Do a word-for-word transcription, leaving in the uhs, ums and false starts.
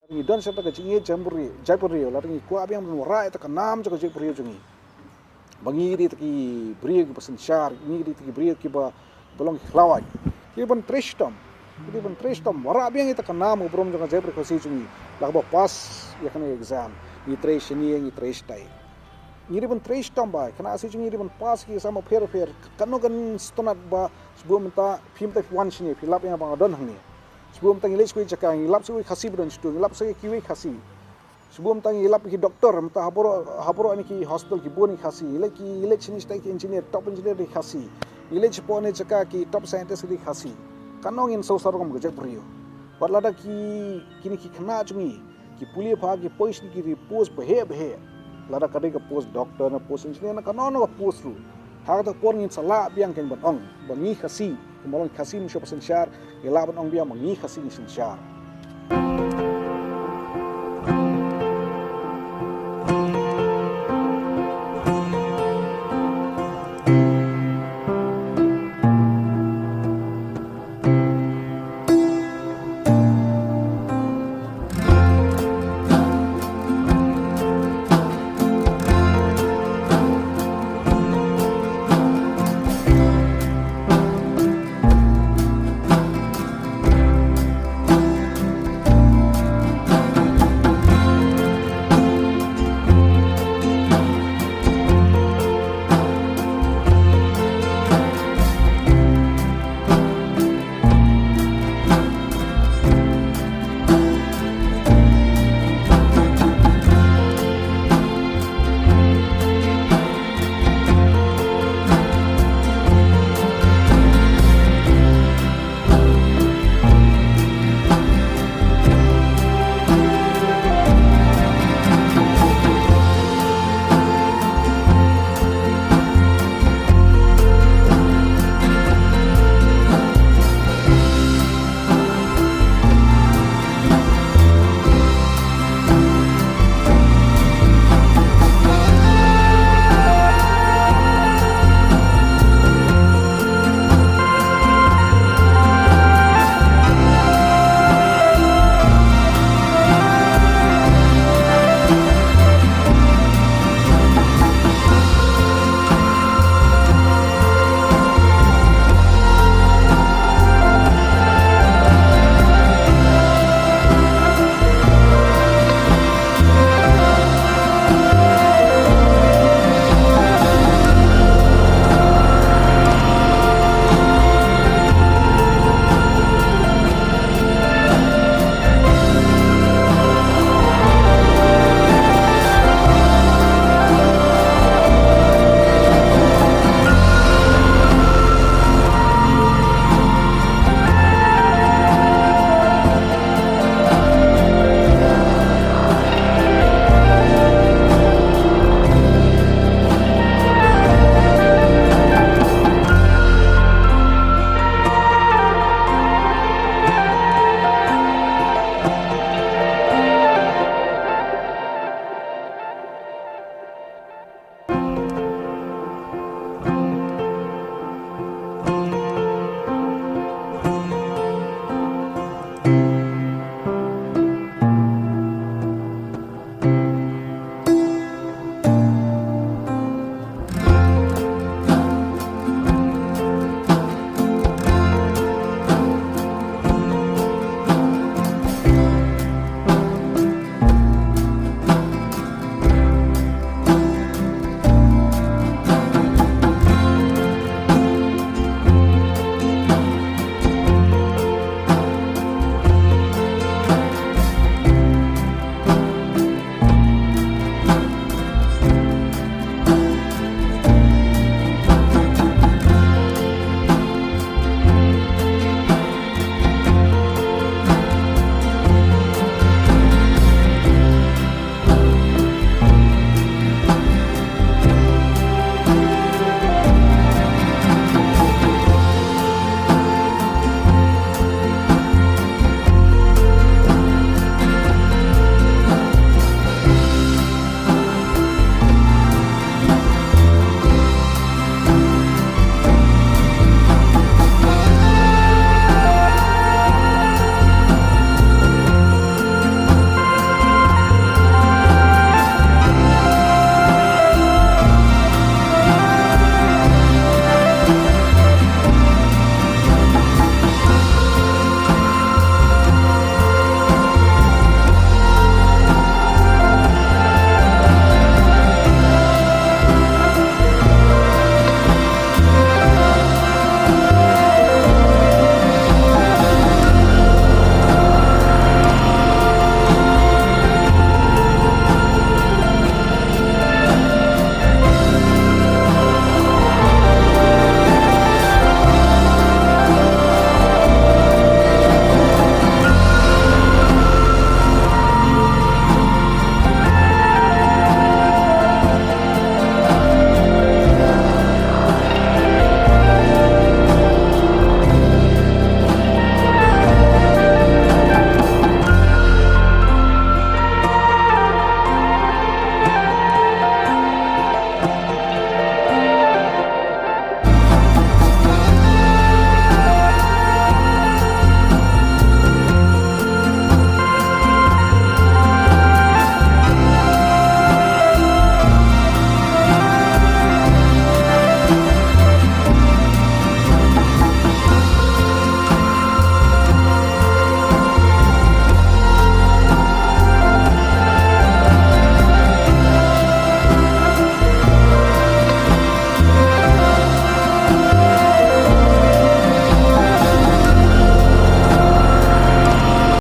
Ngi don sha kata ka jingïeit jaitbynriew, jaitbynriew, lada ngi kwah biang ban wanrah ïa kata ka nam jong ka jaitbynriew jong ngi, ba ngi dei kita ki briew kiba synshar, ngi dei kita ki briew kiba, ba long ki khlawait. Ki dei ban trei shitom, ki dei ban trei shitom wanrah biang ïa kata ka nam ka burom jong ka jaitbynriew Khasi jong ngi. La kaba pass ïa kane ka exam, ngi trei shane, ngi trei shatai, ngi dei ban trei shitom ba kane ka Khasi jong ngi dei ban pass ki exam bapher bapher. Katno kan sngewtynnat ba shu buh mynta, phi mynta phi wan shane, phi lap ïa nga ba nga don hangne. Shu buh mynta ngi leit sha kawei ka jaka, ngi lap sha kawei ka Khasi ba don shatu, ngi lap sha kiwei ki Khasi. Shu buh mynta ngi lap ki doktor, mynta ha baroh, ha baroh kine ki hospital ki bun ki Khasi. Ngi leit ki, ngi leit shane shatai ki engineer, top engineer dei Khasi. Ngi leit shapoh kane ka jaka ki top scientist dei Khasi. Katno ngin sngewsarong kum ka jaitbynriew. Bad lada ki, kine ki khynnah jong ngi ki pule bha, ki poi sha kine ki post baheh baheh, lada ka dei ka post doctor ne post engineer ne kano kano ka post ruh, ha kata ka por ngin sa lah biang kein ban ong ba ngi Khasi, kumba long Khasi mynshuwa ba synshar, ngi lah ban ong biang ba ngi Khasi ngi synshar.